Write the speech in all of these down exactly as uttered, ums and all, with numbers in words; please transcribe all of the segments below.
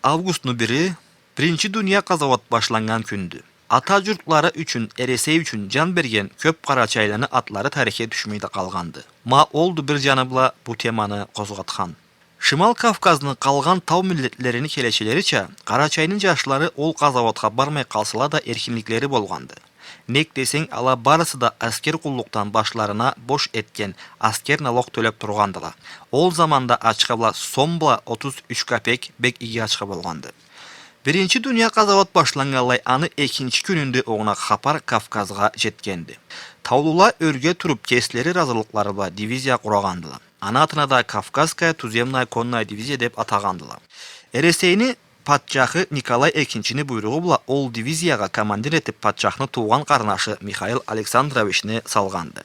Августну бири биринчи дуния къазауат башланнган кюндю. Ата джуртлары ючюн, Эресей ючюн джан берген кёп къарачайлыланы атлары тарихге тюшмей да къалгъанды. Ма олду бир джаны бла бу теманы къозгъатхан. Шимал Кавказны къалгъан тау миллетлерини келечилерича, Къарачайны джашлары ол къазауатха бармай къалсала да эркинликлери болгъанды. Нек десенг, ала барысы да аскер къуллукъдан башларына бош этген аскер налог тёлеп тургъандыла. Ол заманда ачха бла сом бла отуз юч капек бек иги ачха болгъанды. Биринчи дуния къазауат башланнганлай, аны экинчи кюнюнде огъуна хапар Кавказгъа джетгенди. Таулула ёрге туруп, кеслери разылыкълары бла дивизия къурагъандыла. Аны атына да Кавказская туземная конная дивизия деп атагъандыла. Эресейни патчахы Николай Экинчини буйругъу бла ол дивизиягъа командир этип патчахны туугъан къарнашы Михаил Александровични салгъанды.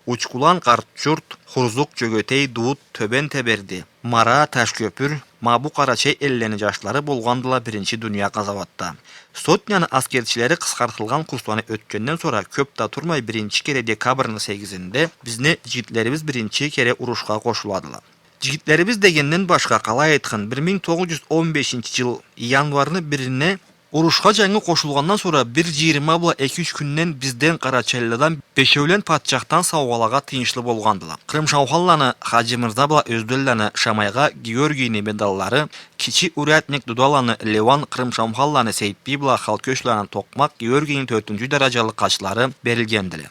Учкулан, Къарт-Джурт, Хурзук, Джёгетей, Дуут, Тёбен Теберди, Мара, Ташкёпюр, ма бу къарачай эллени джашлары болгъандыла биринчи дуния къазауатда. Сотняны аскерчилери къысхартылгъан курсланы ётгенден сора, кёп да турмай, биринчи кере декабрны сегизинде бизни джигитлерибиз биринчи кере урушха къошуладыла. Джигитлерибиз дегенден башха, къалай айтхан, бир минг тогъуз джюз он бешинчи джыл январны бирине урушха джангы къошулгъандан сора бир джыйырма бла эки-юч кюнден бизден, къарачайлыладан, бешеулен патчахдан саугъалагъа тыйыншлы болгъандыла. Къырымшаухалланы Хаджи-Мырза бла Ёзденланы Шамайгъа Георгийни медаллары, кичи урядник Дудаланы Леуан, Къырымшаухалланы Сейитбий бла Халкёчланы Токъмакъ Георгийни тёртюнчю дараджалы къачлары берилгендиле.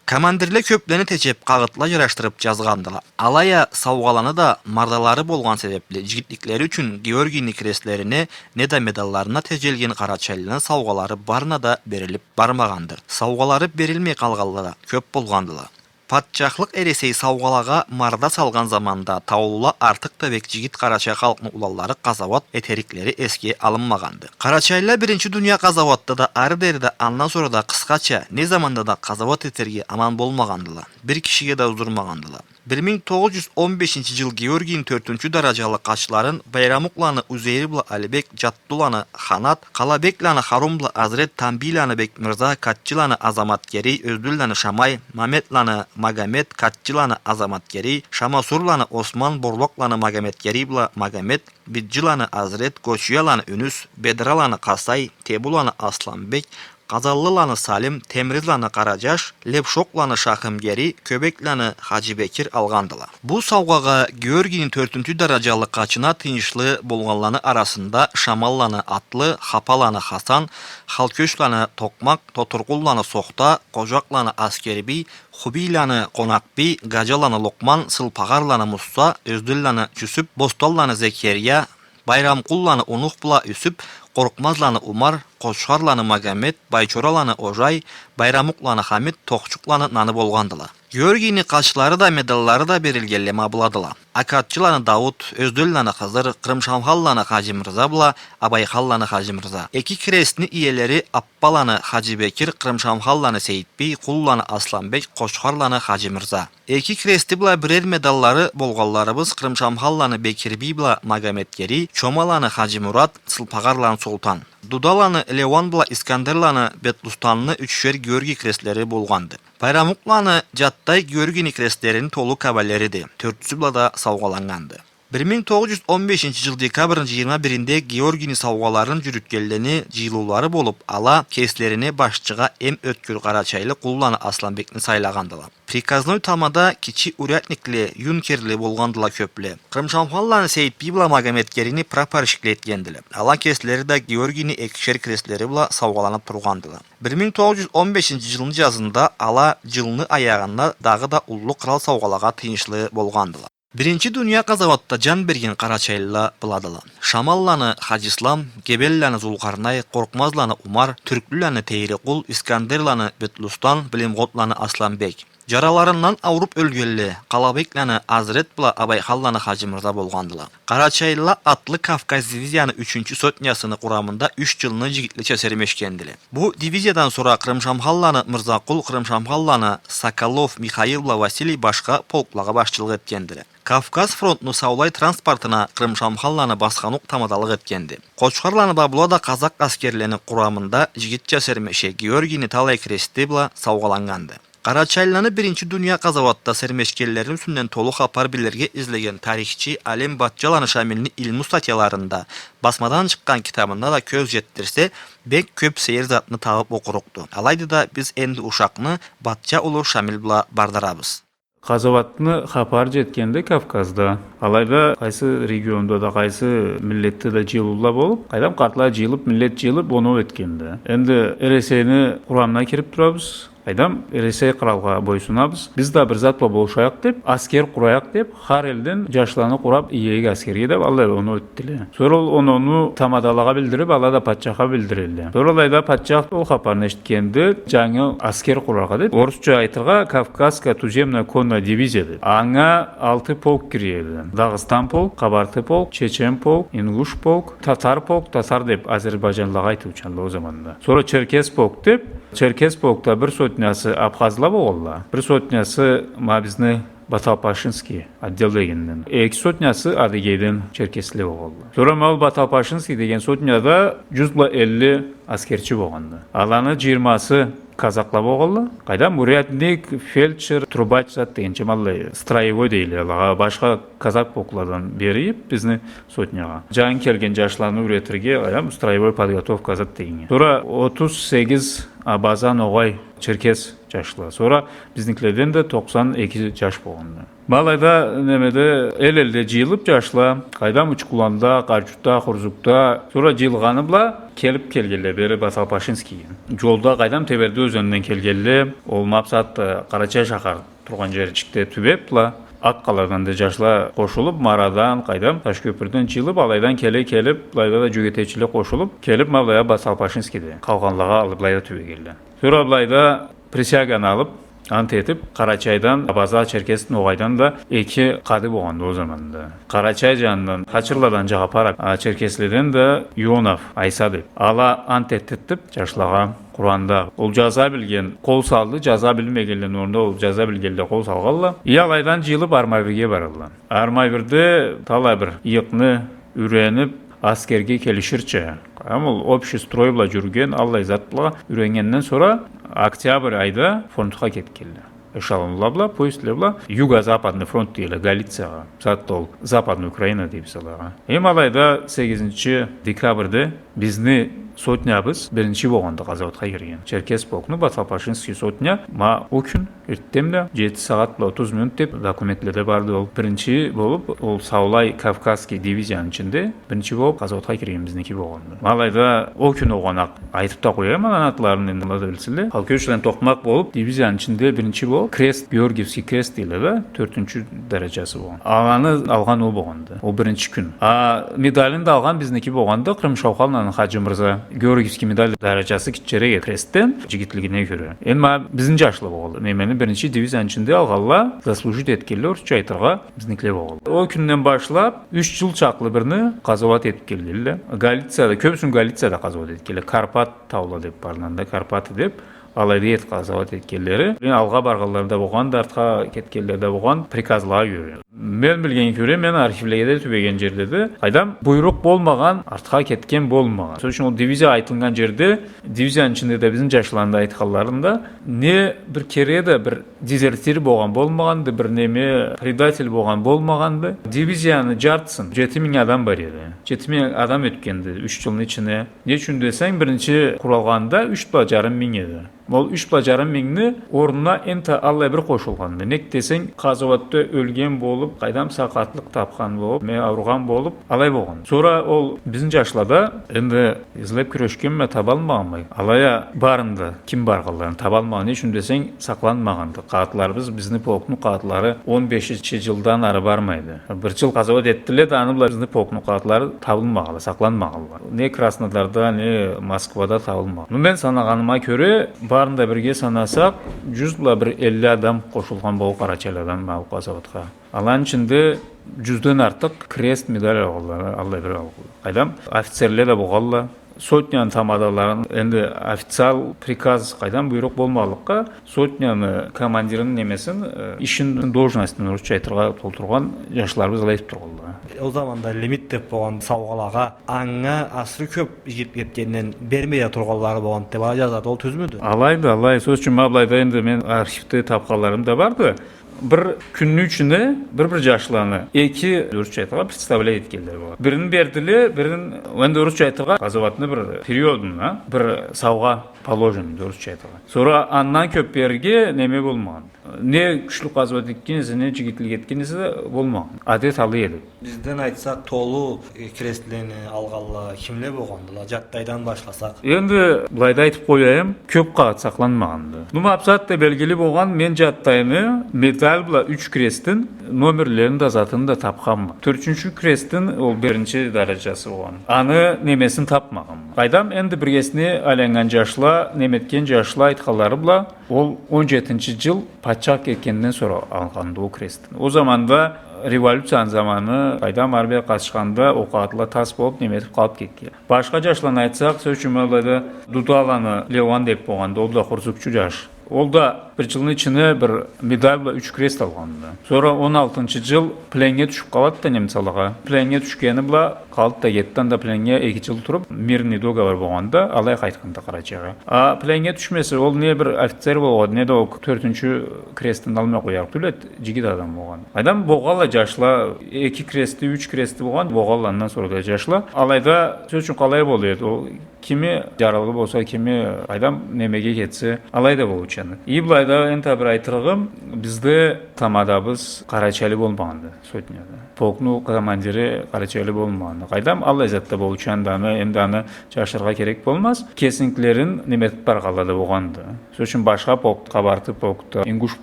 Командирле кёплени течеп, къагъытла джарашдырып джазгъандыла. Алай а саугъаланы да мардалары болгъан себепли, джигитликлери ючюн Георгийни крестлерине неда медалларына теджелген къарачайлыланы саугъалары барына да берилип бармагъанды. Саугъалары берилмей къалгъанла да кёп болгъандыла. Патчахлыкъ Эресей саугъалагъа марда салгъан заманда таулула артыкъ да бек джигит къарачай халкъны уланлары къазауат этериклери эсге алынмагъанды. Къарачайлыла биринчи дуния къазауатда да, ары дери да, андан сора да къысхача не заманда да къазауат этерге аман болмагъандыла. Бир кишиге да уздурмагъандыла. Бир минг тогъуз джюз он бешинчи джыл Георгийни тёртюнчю дараджалы къачларын Байрамукъланы Узейри бла Алибек, Джат Туланы Ханат, Къалабекланы Харун бла Азрет, Тамбийланы Бекмырза, Катчиланы Азаматгерий, Ёзденланы Шамай, Маметланы Магомет, Катчиланы Азаматгерий, Шамасурланы Осман, Борлакъланы Магометгерий бла Магомет, Биджиланы Азрет, Гочуяланы Юнюс, Бедраланы Къасай, Тебуланы Асланбек, Къазаллыланы Салим, Темризланы Къараджаш, Лепшокъланы Шахымгерий, Кёбекланы Хаджибекир алгъандыла. Бу саугъагъа Георгийни тёртюнчю дараджалы къачына тыйыншлы болгъанланы арасында Шамалланы Атлы, Хапаланы Хасан, Халкёчланы Токъмакъ, Тотуркъулланы Сохта, Къожакъланы Аскербий, Хубийланы Къонакъбий, Гаджаланы Локъман, Сылпагъарланы Мусса, Ёзденланы Джюсюп, Бостанланы Зекерия, Байрамкъулланы Унух бла Юсюп, Къоркъмазланы Умар, Къочхарланы Магомет, Байчораланы Ожай, Байрамукъланы Хамит, Тохчукъланы Наны болгъандыла. Георгийни къачлары да, медаллары да берилгенле ма быладыла: Акатчыланы Дауут, Ёзденланы Хызыр, Къырымшаухалланы Хаджимырза бла Абайхалланы Хаджимырза. Эки крестни иелери Аппаланы Хаджибекир, Къырымшаухалланы Сейитбий, Къулланы Асланбек, Къочхарланы Хаджимырза. Эки крести бла бирер медаллары болгъанларыбыз Къырымшаухалланы Бекирбий бла Магометгерий, Чомаланы Хаджимурат, Сылпагъарланы Солтан. Дудаланы Леуан бла Искандерланы Бетлустанны ючюшер Георгий крестлери болгъанды. Байрамукъланы Джаттай Георгийни крестлерини толу кавалериди. Тёртюсю бла да саугъаланнганды. Бир минг тогъуз джюз он бешинчи джыл декабрны джыйырма биринде Георгийни саугъаларын джюрютгенлени джыйылыулары болуп, ала кеслерине башчыгъа эм ёткюр къарачайлы Къулланы Асланбекни сайлагъандыла. Приказной тамада кичи урядникле, юнкерле болгъандыла кёпле. Къырымшаухалланы Сейитбий бла Магометгерийни прапорщикле этгендиле. Ала кеслери да Георгийни экишер крестлери бла саугъаланып тургъандыла. Бир минг тогъуз джюз он бешинчи джылны джазында ала джылны аягъында дагъыда уллу кърал саугъалагъа тыйыншлы болгъандыла. Биринчи дуния къазауатда джан берген къарачайлыла быладыла: Шамалланы Хаджислам, Гебелланы Зулкъарнай, Къоркъмазланы Умар, Тюрклюланы Тейрикъул, Искандерланы Бетлустан, Билимгъотланы Асланбек. Джараларындан ауруп ёлгенле Къалабекланы Азрет бла Абайхалланы Хаджимырза болгъандыла. Къарачайлыла атлы Кавказ дивизияны ючюнчю сотнясыны къурамында юч джылны джигитлича сермешгендиле. Бу дивизиядан сора Къырымшаухалланы Мырзакъул, Къырымшаухалланы Соколов Михаил бла Василий башха полклагъа башчылыкъ этгендиле. Кавказ фронтну саулай транспортуна Къырымшаухалланы Басханукъ тамадалыкъ этгенди. Къочхарланы Бабула да къазакъ аскерлени къурамында джигитча сермеше, Георгийни талай крести бла саугъаланнганды. Къарачайлыланы Биринчи дуния къазауатда сермешгенлерини юсюнден толу хапар билирге излеген тарихчи Алим Батчаланы Шамилни илму статьяларында, басмадан чыкъгъан китабында да кёз жетдирсе, бек кёп сейир затны табып окъурукъду. Алайды да, биз энди ушакъны Батча улу Шамил бла бардырабыз. Къазауатны хапар жетгенде Кавказда, алайда къайсы регионда да, къайсы миллетде да жыйылыула болуп, къайдам, къартла жыйылып, миллет жыйылып, оноу этгенде. Энди Эресейни къурамына кирип турабыз. Къайдам, Эресей къыралгъа бойсунабыз. Биз да бир зат бла болушайыкъ деп, аскер къурайыкъ деп, хар элден жашланы къурап, иерик аскерге деп, аллай оноу этдиле. Сора ол оноуну тамадалагъа билдирип, ала да патчахха билдирелле. Сора алайда патчах ол хапарны эшитгенде, жангы аскер къураргъа деп, орусча айтыргъа, Кавказская туземная конная дивизия деп. Анга алты полк киреди. Дагъыстан полк, Къабарты полк, Чечен полк, Ингуш полк, Татар полк, татар деп азербайжанлагъа айтыучанла ол заманда. Сора Черкес полк деп, Черкес полкда бир сотнясы абхазла болгъанла, бир сотнясы ма бизни Баталпашинский отдел дегенден, эки сотнясы Адыгейден черкесле болгъанла. Сора ма ол Баталпашинский деген сотняда жюз бла элли аскерчи болгъанды. Аланы жыйырмасы казакла болгъанла. Къайдам, урядник, фельдшер, трубач зат дегенча, ма аллай строевой дейле алагъа, башха казак полкладан берип бизни сотнягъа. Жангы келген жашланы юретирге, къайдам, строевой подготовка зат дегеннге. Сора отуз сегиз абаза, ногъай, черкес жашла. Сора бизникиледен да токъсан эки жаш болгъанды. Ма алайда, немеде, эл-элде жыйылып жашла, къайдам, Учкуланда, Къарчукда, Хурзукда, сора жыйылгъаны бла келип келгенле бери Баталпашинскийге. Жолда, къайдам, Теберди ёзенинден келгенле, ол макъсат, э, Къарачай шахар тургъан жерчикде тюбеп бла, Аккъаладан да жашла къошулуп, Марадан, къайдам, Ташкёпюрден жыйылып, алайдан келе келип, былайда да жёгетейчиле къошулуп, келип, ма былайда Баталпашинскийде къалгъанлагъа алып, былайда тюбегенле. Сора былайда присяганы алып, ант этип, Къарачайдан, абаза, черкес, ногъайдан да эки къады болгъанды ол заманда. Къарачай жанындан Хачирладан Жагъапар, а, черкеследен да Ионов Айса деп. Ала ант этдиртип жашлагъа Къуранда. Ол жаза билген къол салды, жаза билмегенлени орнуна ол жаза билгенле къол салгъанла. И алайдан жыйылып Армавирге баралла. Армавирде талай бир ыйыкъны юренип, аскерге келиширча, ама ол общий строй бла жюрюген, аллай зат бла юреннгенден сора октябрь айда фронтха кетгенле. Эшелонла бла, поездле бла, Юго-Западный фронт дейле, Галициягъа. Затда ол Западный Украина дейбиз алагъа. Эм алайда сегизинчи декабрьде бизни сотнябыз биринчи болгъанды къазауатха кирген. Черкес полкну Баталпашинский сотня ма о кюн эртденбла, жети сагъат бла отуз минут деп документледе барды ол. Биринчи болуп, ол саулай Кавказский дивизияны ичинде биринчи болуп къазауатха кирген бизники болгъанды. Ма алайда о кюн огъуна айтып да къояйым, аланы атларын энди ала да билсинле. Халкёчланы токъмакъ болуп, дивизияны ичинде биринчи болуп, крест, Георгиевский крест дейле да, тёртюнчю даражасы болгъан. Аланы алгъан ол болгъанды. Ол биринчи кюн. А медалын да алгъан бизники болгъанды, Къырым Шаухалланы Хаджи Мырза. Георгиевский медаль даражасы гитчерек эди крестден, жигитлигине кёре. Эм ма бизни жашла болгъанды. Немени биринчи дивизияны ичинде алгъанла, заслужить этгенле, орусча айтыргъа, бизникиле болгъанды. Ол кюнден башлап, юч жыл чакълы бирни къазауат этип келгенле. Галицияда, кёбюсюн Галицияда къазауат этгенле. Карпат таула деп барлыгъында, Карпаты деп, алайда эди къазауат этгенлери. Эм алгъа баргъанлары да болгъанды, артха кетгенлери да болгъан, приказлагъа кёре. Мен билгеннге кёре, мен архивледе тюбеген жерледе, къайдам, буйрукъ болмагъан, артха кетген болмагъан. Сёз ючюн, ол дивизия айтылгъан жерде, дивизияны ичинде да бизни жашланы да айтханларында, не бир кере да бир дезертир болгъан болмагъанды, бир неме, предатель болгъан болмагъанды. Дивизияны жартысын, жети минг адам бар эди. Жети минг адам ётгенди юч жылны ичине. Не ючюн десенг, биринчи къуралгъанда юч бла жарым минг эди. Ол юч бла жарым мингни орнуна энтта аллай бир къошулгъанды. Нек десенг, къазауатда ёлген болуп, къайдам, сакъатлыкъ тапхан болуп, ме, ауругъан болуп, алай болгъан. Сора ол бизни жашлада энди излеп кюрешгенме, табалмагъанма. Алай а барын да, ким баргъанларын табалмагъан. Не ючюн десенг, сакъланмагъанды. Къагъытларыбыз, бизни полкну къагъытлары он бешинчи жылдан ары бармайды. Бир жыл къазауат этдиле да, аны бла бизни полкну къагъытлары табылмагъанла, сакъланмагъанла. Не Краснодарда, не Москвада табылмагъан. Ну, мен санагъаныма кёре, барын да бирге санасакъ, жюз бла бир элли адам къошулгъан болур къарачайлыладан ма бу къазауатха. Аланы ичинде жюзден артыкъ крест, медаль алгъанла, аллай бир алгъанла. Къайдам, офицерле да болгъанла, Сотняны тамадаларын, энди официал приказ, къайдам, буйрукъ болмагъанлыкъгъа, сотняны командирини немесин, э, ишин, должностун, орусча айтыргъа, толтургъан жашларыбыз алай этип тургъанла. Ол заманда лимит деп болгъан саугъалагъа, анга асыры кёп жигит кетгенден бермей да тургъанлары болгъан деп а жазады, ол тюзмюдю? Алайды, алай. Сёз ючюн, ма былайда энди мен архивде тапханларым да барды. Бир кюнню ичинде бир-бир жашланы эки, орусча айтыргъа, представлять этгенлери болгъан. Бирин бердиле, бирин, энди орусча айтыргъа, къазауатны бир периодуна бир саугъа положено, орусча айтыргъа. Сора андан кёп берирге неме болмагъан. Не кючлю къазауат этген эсе, не жигитлик этген эсе да болмагъан. Адет алай эди. Бизден айтсакъ, толу, э, крестлени алгъанла кимле болгъандыла? Жаттайдан башласакъ. Энди былайда айтып къояйым, кёп къагъыт сакъланмагъанды. Бу макъсат да белгили болгъан, мен Жаттайны медаль бла юч крестин номерлерин да, затын да тапханма. Тёртюнчю крестин, ол биринчи даражасы болгъан. Аны немесин тапмагъанма. Къайдам, энди биргесине айланнган жашла, неметген жашла айтханлары бла, ол он жетинчи жыл патчах кетгенден сора алгъанды ол крестин. Ол заманда революцияны заманы, къайдам, армия къатышханда, ол къагъытла тас болуп, неметип къалып кетген. Башха жашланы айтсакъ, сёз ючюн, ма былайда Дудаланы Леуан деп болгъанды, ол да хурзукчу жаш. Ол да бир жылны ичине бир медаль бла юч крест алгъанды. Сора он алтынчы жыл пленнге тюшюп къалады да немцалагъа. Пленнге тюшгени бла къалды да кетди, анда пленнге эки жыл туруп, мирный договор болгъанда, алай къайтханды Къарачайгъа. А пленнге тюшмесе, ол не бир офицер болгъан, не да ол тёртюнчю крестин алмай къоярыкъ тюл эди, жигит адам болгъан. Адам болгъанла жашла, эки крести, юч крести болгъан, болгъанла андан сора да жашла. Алайда, сёз ючюн, къалай болур эди, ол кими жаралгъы болса, кими, къайдам, немеге кетсе, алай да болуучан. И былайда энтда бир айтырыгъым, бизде тамадабыз къарачайлы болмагъанды, сотняда. Полкну командири къарачайлы болмагъанды. Къайдам, аллай затда болуучанды, аны, энди аны жашыргъа керек болмаз. Кесиникилерин неметип баргъанла да болгъанды. Сёз ючюн, башха полк, Къабарты полкда, Ингуш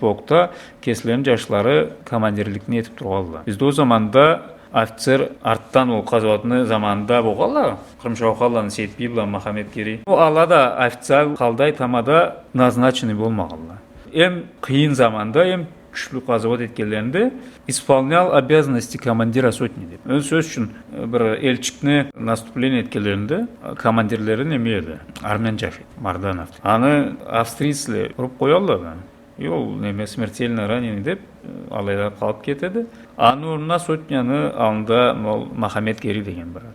полкда кеслерини жашлары командирликни этип тургъанла. Бизде ол заманда офицер артдан, ол къазауатны заманында болгъанла, Кърымшаухаланы Сейитбий бла Махамет Герий. Ол ала да официал къалай тамада назначенный болмагъанла. Эм къыйын заманда, эм кючлю къазауат этгенлеринде исполнял обязанности командира сотни деп. Ёз, сёз ючюн, э, бир элчикни наступление этгенлеринде, э, командирлери неме эди, армян жаш эди, Марданов. Аны австрийцле уруп къоялла да. И ол неме, смертельно раненый деп, э, алайда къалып кетеди. Аны орнуна сотняны аллында ол Махамет Герий деген барады.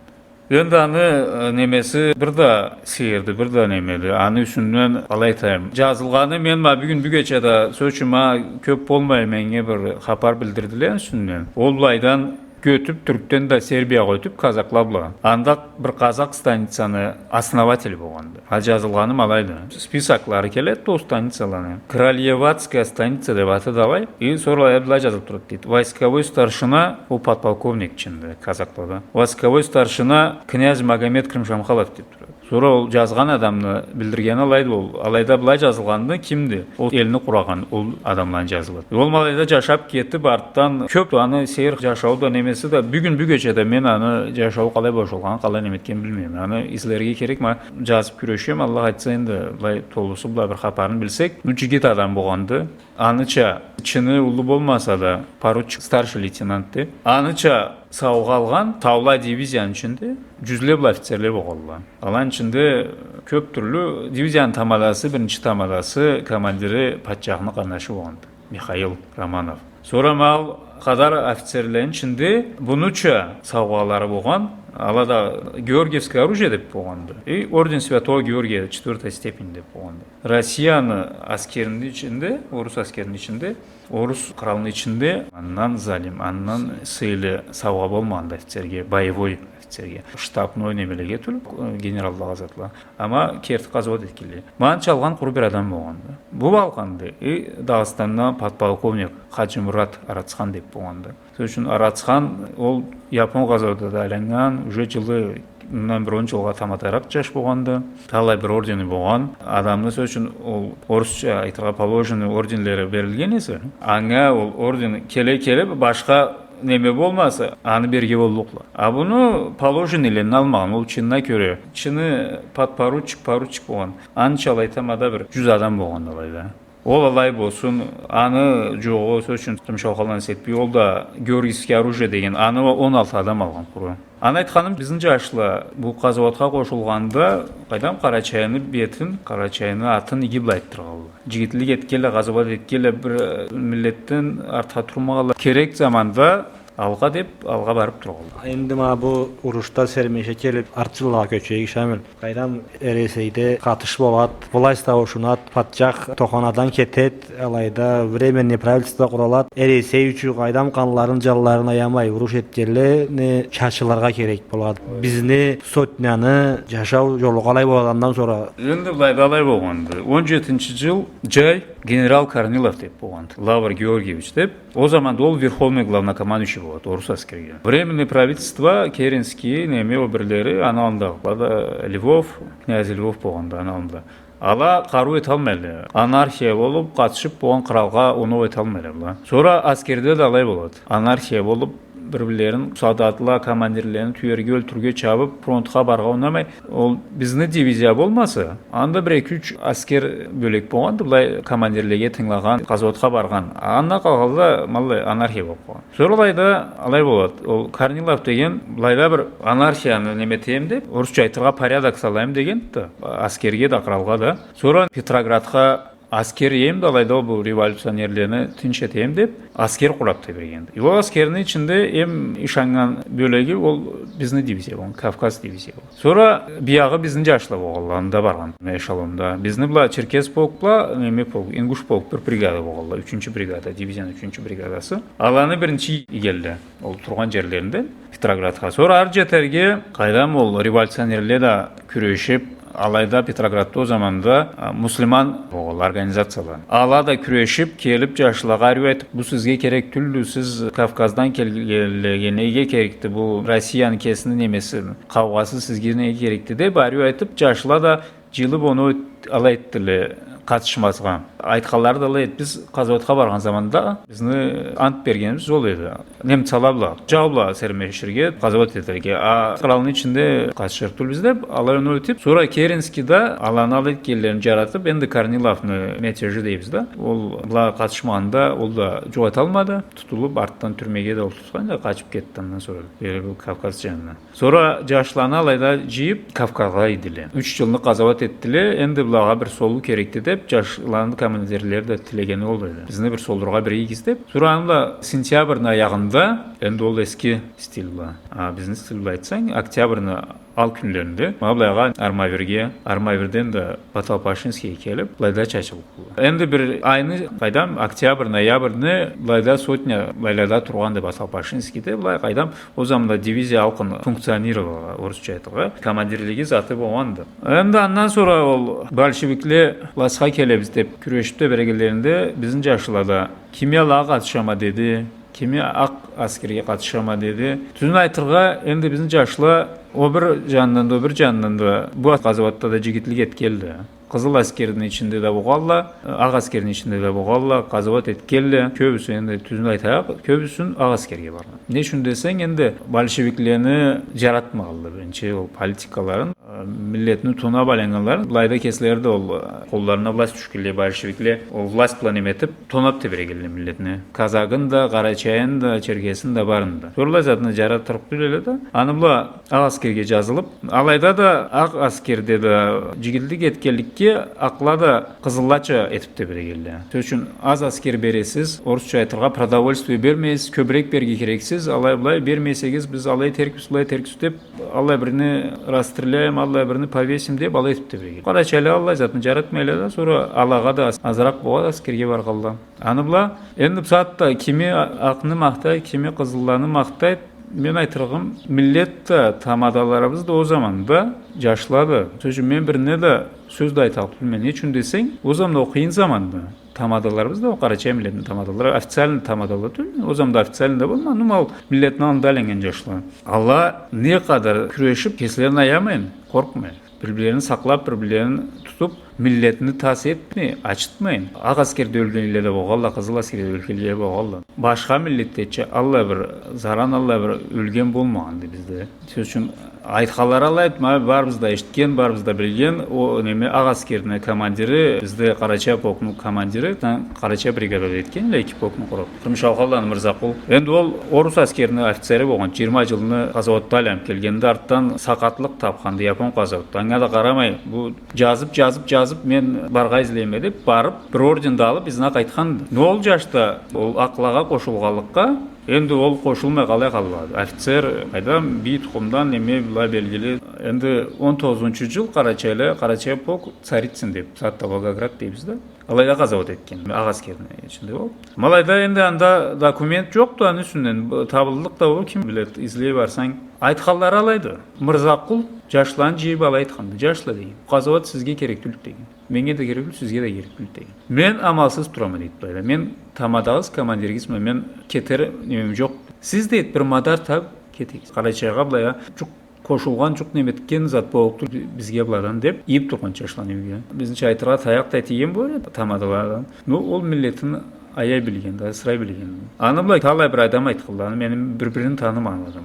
Энди аны, э, немеси бир да сейирди, бир да немеди. Аны юсюнден, къалай айтайым, жазылгъаны, мен ма бюгюн, бюгече да, сёз ючюн, ма кёп болмай меннге бир хапар билдирдиле юсюнден. Ол былайдан кётюп, Тюркден да Сербиягъа ётюп, казакла бла. Анда бир казак станицаны основатели болгъанды. А жазылгъаны ма алайды. Списоклары келеди ол станицаланы. Кралиеватская станица деп аты да алай. И сора былай жазылып турады дейди. Войсковой старшина, ол подполковник ичинде, казаклада. Войсковой старшина князь Магомед Крымшамхалов деп турады. Сора ол жазгъан адамны билдиргени алайды ол. Алайда былай жазылгъанды, кимди? Ол элни къурагъан, ол адамланы жазылады. Ол ма алайда жашап кетип, артдан кёп аны сейир жашауу да, немеси да, бюгюн, бюгече да мен аны жашауу къалай бошалгъанын, къалай неметгенин билмейме. Аны излерге керек, ма жазып кюрешеме, Аллах айтса, энди былай толусу бла бир хапарын билсек. Ну, жигит адам болгъанды. Аныча чыны уллу болмаса да, поручик, старший лейтенант деп. Аныча саугъа алгъан таулай дивизияны ичинде жюзле бла офицерле болгъанла. Аланы ичинде кёп тюрлю дивизияны тамадасы, биринчи тамадасы, командири патчахны къарнашы болгъанды, Михаил Романов. Сора ма ол къадар офицерлени ичинде бунуча саугъалары болгъан, ала да георгиевское оружие деп болгъанды. И орден Святого Георгия четвёртой степени деп болгъанды. Россияны аскерини ичинде, орус аскерини ичинде, орус къралны ичинде андан залим, андан сыйлы саугъа болмагъанды офицерге, боевой офицерге. Штабной немелеге тюл, э, генераллагъа, затлагъа. Амма керти къазауат этгенле. Ма аныча алгъан къуру бир адам болгъанды. Бу алгъанды. И Дагъыстандан подполковник Хаджимурат Арацхан деп болгъанды. Сёз ючюн, Арацхан, ол япон къазауатда да айланнган, уже жылы, мындан бир он жылгъа таматаракъ жаш болгъанды. Талай бир ордени болгъан. Адамны, сёз ючюн, ол орусча айтыргъа положенный орденлери берилген эсе, анга ол орден келе-келе башха неме болмаса, аны берирге боллукъла. А буну положенныйлени алмагъан, ол чынына кёре. Чыны подпоручик, поручик болгъан. Аныча алай тамада бир жюз адам болгъанды алайда. Ол алай болсун, аны жогъу, сёз ючюн, Крымшаухаланы Сейитбий, ол да георгиевское оружие деген, аны он алты адам алгъан къуру. Аны айтханым, бизни джашла бу къазауатха къошулгъанда, къайдам, Къарачайны бетин, Къарачайны атын иги бла айтдыргъанла. Джигитлик этгенле, къазауат этгенле, бир, э, миллетден артха турмагъанла. Керек заманда алгъа деб, алгъа барыб тургъанла. Энди ма бу урушда сермеше келиб, арт джыллагъа кёчейик, Шамил. Къайдам, Эресейде къатыш болад, власть ауушунад, патчах тоханадан кетед, алайда временный правительство къуралад. Эресей ючюн къайдам къанларын, джанларын аямай уруш этгенле, не чачылыргъа керек болад. Бизни сотняны джашау джолу къалай болады андан сора? Энди былайда алай болгъанды. Он джетинчи джыл джай генерал Корнилов деб болгъанды. Лавр Георгиевич деб. Ол заманда ол верховный главнокомандующий болады орус аскерге. Временный правительство, Керенский, неме, ол бирлери, аны аллында да Львов, князь Львов болгъанды аны аллында. Ала къарыу эталмайла. Анархия болуб, къатышыб болгъан къралгъа оноу эталмайла была. Сора аскерде да алай болады. Анархия болуб, бир-бирлерин, солдатла командирлерин тюерге, ёлтюрюрге чабыб, фронтха барыргъа унамай. Ол бизни дивизия болмаса, анда бир эки-юч аскер бёлек болгъанды, былай командирлеге тынгылагъан, къазауатха баргъан. Андан къалгъанла, ма аллай, анархия болуб къалгъан. Сора алайда алай болады. Ол Корнилов деген былайда бир анархияны неме этейим деб, орусча айтыргъа, порядок салайым дегенди да, аскерге да, къралгъа да. Сора Петроградха аскер ийейим да, алайда ол бу революционерлени тынч этейим деб, аскер къураб тебрегенди. И ол аскерни ичинде эм ышаннган бёлеги ол бизни дивизия болгъан, Кавказ дивизия болгъан. Сора биягъы бизни джашла болгъанла, анда баргъан эшелонда. Бизни бла Черкес полк бла, неме полк, Ингуш полк бир бригада болгъанла, ючюнчю бригада, дивизияны ючюнчю бригадасы. Аланы биринчи ийгенле ол тургъан джерлеринден Петроградха. Сора ары джетерге, къайдам, ол революционерле да кюрешиб, алайда Петроградда ол заманда, а, муслиман болгъанла организацияла. Ала да кюрешиб, келиб, джашлагъа ариу айтыб, бу сизге керек тюлдю, сиз Кавказдан келгенле, неге керекди, бу Россияны кесини немеси, къаугъасы сизге неге керекди деб, ариу айтыб, джашла да джыйылыб, оноу алай этдиле, къатышмазгъа. Айтханлары да алай эди, биз къазауатха баргъан заманда бизни ант бергенибиз ол эди. Немцала бла, джау бла сермеширге, къазауат этерге. А къралны ичинде къатышыр тюлбюз деб, алай оноу этиб, сора Керенский да аланы алай этгенлерин джаратыб, энди Корниловну мятежи дейбиз да, ол была къатышмагъанда, ол да джукъ эталмады, тутулуб, артдан тюрмеге да ол тутхан да, къачыб кетди андан сора, бери бу Кавказ джанына. Сора джашланы алайда джыйыб, Кавказгъа ийдиле. Юч джылны къазауат этдиле, энди былагъа бир солуу керекди деб, джашланы командирлери да тилегени ол эди. Бизни бир солургъа бир ийигиз деб. Сора аны бла сентябрны аягъында, энди ол эски стиль бла, а, бизни стиль бла айтсанг, октябрны ал кюнлеринде, ма былайгъа Армавирге, Армавирден да Баталпашинскийге келиб, былайда чачылыб. Энди бир айны, къайдам, октябрь, ноябрьны былайда сотня былайлада тургъанды Баталпашинскийде, былай, къайдам, ол заманда дивизия алкъын функционировала, орусча айтыргъа, командирлиги заты болгъанды. Энди андан сора ол большевикле властха келебиз деб кюрешиб тебрегенлеринде, бизни джашла да, кими алагъа къатышама деди, кими акъ аскерге къатышама деди. Тюзюн айтыргъа, энди бизни джашла о бир джанындан да, о бир джанындан да бу къазауатда да джигитлик этгенле. Къызыл аскерни ичинде да болгъанла, акъ аскерни ичинде да болгъанла, къазауат этгенле, кёбюсю, энди тюзюн айтайыкъ, кёбюсю акъ аскерге баргъан. Не ючюн десенг, энди большевиклени джаратмагъанла биринчи ол политикаларын, миллетни тонаб айланнганларын, былайда кеслери да ол, къолларына власть тюшгенлей, большевикле ол власть бла неме этиб, тонаб тебрегенле миллетни. Казагын да, къарачайын да, черкесин да, барын да. Сора алай затны джаратырыкъ тюл эле да, аны бла акъ аскерге джазылыб, алайда да акъ аскерде да джигитлик этгенликге, акъла да къызыллача этиб тебрегенле. Сёз ючюн, аз аскер бересиз, орусча айтыргъа, продовольствие бермейсиз, кёбюрек берирге керексиз, алай-былай бермесегиз, биз алай этерикбиз, былай этерикбиз деб, аллай бирини расстреляем, аллай бирини повесим деб, алай этиб тебрегенле. Къарачайла аллай затны джаратмайла да, сора алагъа да аз-, азыракъ болгъан аскерге баргъанла. Аны бла, энди бусагъатда кими а-, акъны махтай, кими къызылланы махтай, мен айтырыгъым, миллет да, тамадаларыбыз да ол заманда, джашла да. Сёз ючюн, мен бирине да сёз да айталлыкъ тюлме. Не ючюн десенг, ол заманда, ол къыйын заманда, тамадаларыбыз да, ол къарачай миллетни тамадалары, официальный тамадала тюл, ол заманда официальный да болмай, ну, ма ол миллетни аллында айланнган джашла. Ала не къадар кюрешиб, кеслерин аямайын, къоркъмайын. Бир-бирлерин сакълаб, бир-бирлерин тутуб, Миллетни тас этмей, ачытмайын. Акъ аскерде ёлгенле да болгъалла, къызыл аскерде ёлгенле да болгъалла. Башха миллетлеча аллай бир заран, аллай бир ёлген болмагъанды бизде. Сёз ючюн, айтханлары алайды, ма, барыбыз да эшитген, барыбыз да билген, ол неме, акъ аскерни командири, бизде Къарачай полкну командири, та-, Къарачай бригадада этген, эки полкну къуруб. Къырмыш Алханланы Мырзакъул. Энди ол орус аскерни офицери болгъан, джыйырма джылны къазауатда айланыб келгенди, артдан сакъатлыкъ табханды, япон къазауатда. Анга да къарамай, бу джазыб, джазыб, джазыб, мен барыргъа излейме деб, барыб, бир орден да алыб, изине къайтханды. Но ол джаш да ол акълагъа къошулгъанлыкъгъа, энди ол къошулмай къалай къалады? Офицер, къайдам, бий тукъумдан, неме, былай белгили. Энди он тогъузунчу джыл къарачайлы, Къарачай полк Царицын деб, сагъатда Волгоград дейбиз да. Алайда къазауат этген, акъ аскерни ичинде ол. Ма алайда энди анда документ джокъду, аны юсюнден, б-, табыллыкъ да ол, ким биледи, излей барсанг. Айтханлары алайды. Мырзакъул джашланы джыйыб алай айтханды. Джашла, деген, къазауат сизге керек тюлдю, деген. Меннге да керек тюлдю, сизге да керек тюлдю, деген. Мен амалсыз турама, дейди былайда. Мен тамадагъыз, командиригизме, мен кетер немем джокъ. Сиз, дейди, бир мадар табыб кетигиз. Къарачайгъа былайда джукъ къошулгъан, джукъ неме этген зат боллукъ тюлдю бизге быладан деб, ийиб тургъан джашланы юйге. Бизнича айтыргъа, таякъ да тийген болур эди тамадаладан. Но ол миллетин аяй билген да, асырай билген. Аны былай талай бир адам айтханланы, мени бир-бирин танымагъан адам.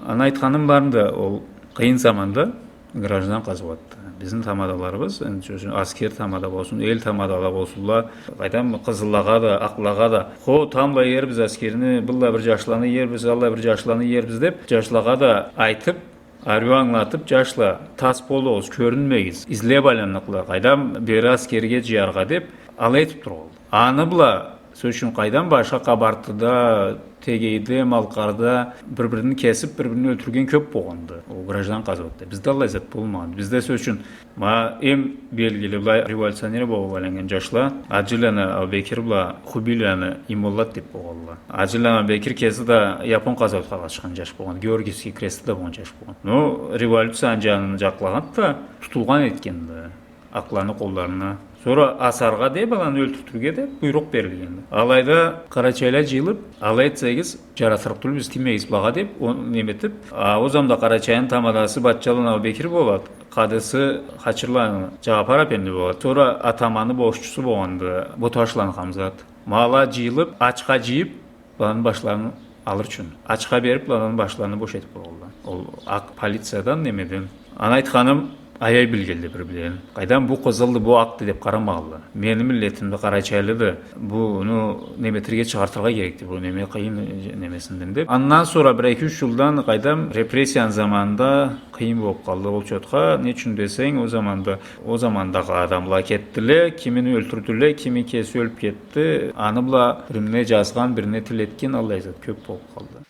Аны айтханым барында, ол къыйын заманда, граждан къазауатда, бизни тамадаларыбыз, энди, сёз ючюн, аскер тамада болсун, эл тамадала болсунла, къайдам, къызыллагъа да, акълагъа да, хо, тамбла иербиз аскерни, быллай бир джашланы иербиз, аллай бир джашланы иербиз деб, джашлагъа да айтыб, ариу ангылатыб, джашла, тас болугъуз, кёрюнмегиз, излеб айланныкъла, къайдам, бери аскерге джыяргъа деб, алай этиб тургъанды. Аны бла, сёз ючюн, къайдам, башха Къабартыда, Тегейде, Малкъарда бир-бирин кесиб, бир-бирин ёлтюрген кёб болгъанды. Ол граждан къазауатда. Бизде аллай зат болмагъанды. Бизде, сёз ючюн, ма эм белгили былай революционер болуб айланнган джашла, Аджиланы Абубекир бла Хубийланы Имоллат деб болгъанла. Аджиланы Абубекир кеси да япон къазауатха къатышхан джаш болгъан. Георгиевский крести да болгъан джаш болгъан. Но революцияны джанын джакълагъанды да, тутулгъан этгенди акъланы къолларына. Сора асаргъа деб, аланы ёлтюртюрге деб буйрукъ берилгенди. Алайда къарачайла джыйылыб, алай этсегиз, джаратырыкъ тюлбюз, тиймегиз былагъа деб, о-, неме этиб, а, ол заманда Къарачайны тамадасы Батчаланы Абубекир болады, къадиси Хачирланы Джагъапар апенди болады. Сора атаманы бошчусу болгъанды Боташланы Хамзат. Ма ала джыйылыб, ачха джыйыб, быланы башларын алыр ючюн. Ачха бериб, быланы башларын бош этиб къойгъанла. Ол акъ полициядан, немеден. Аны айтханым, аяй билгенле бир-бирлерин. Къайдам, бу къызылды, бу акъды деб къарамагъанла. Мени миллетимди, къарачайлыды, буну неме этерге, чыгъартыргъа керекди бу неме, къыйын немесинден деб. Андан сора бир эки-юч джылдан, къайдам, репрессияны заманында къыйын болуб къалды ол чотха. Не ючюн десенг, ол заманда, ол замандагъы адамла кетдиле, кимини ёлтюрдюле, кими кеси ёлюб кетди. Аны бла бирине джазгъан, бирине тил этген, аллай зат кёб болуб къалды.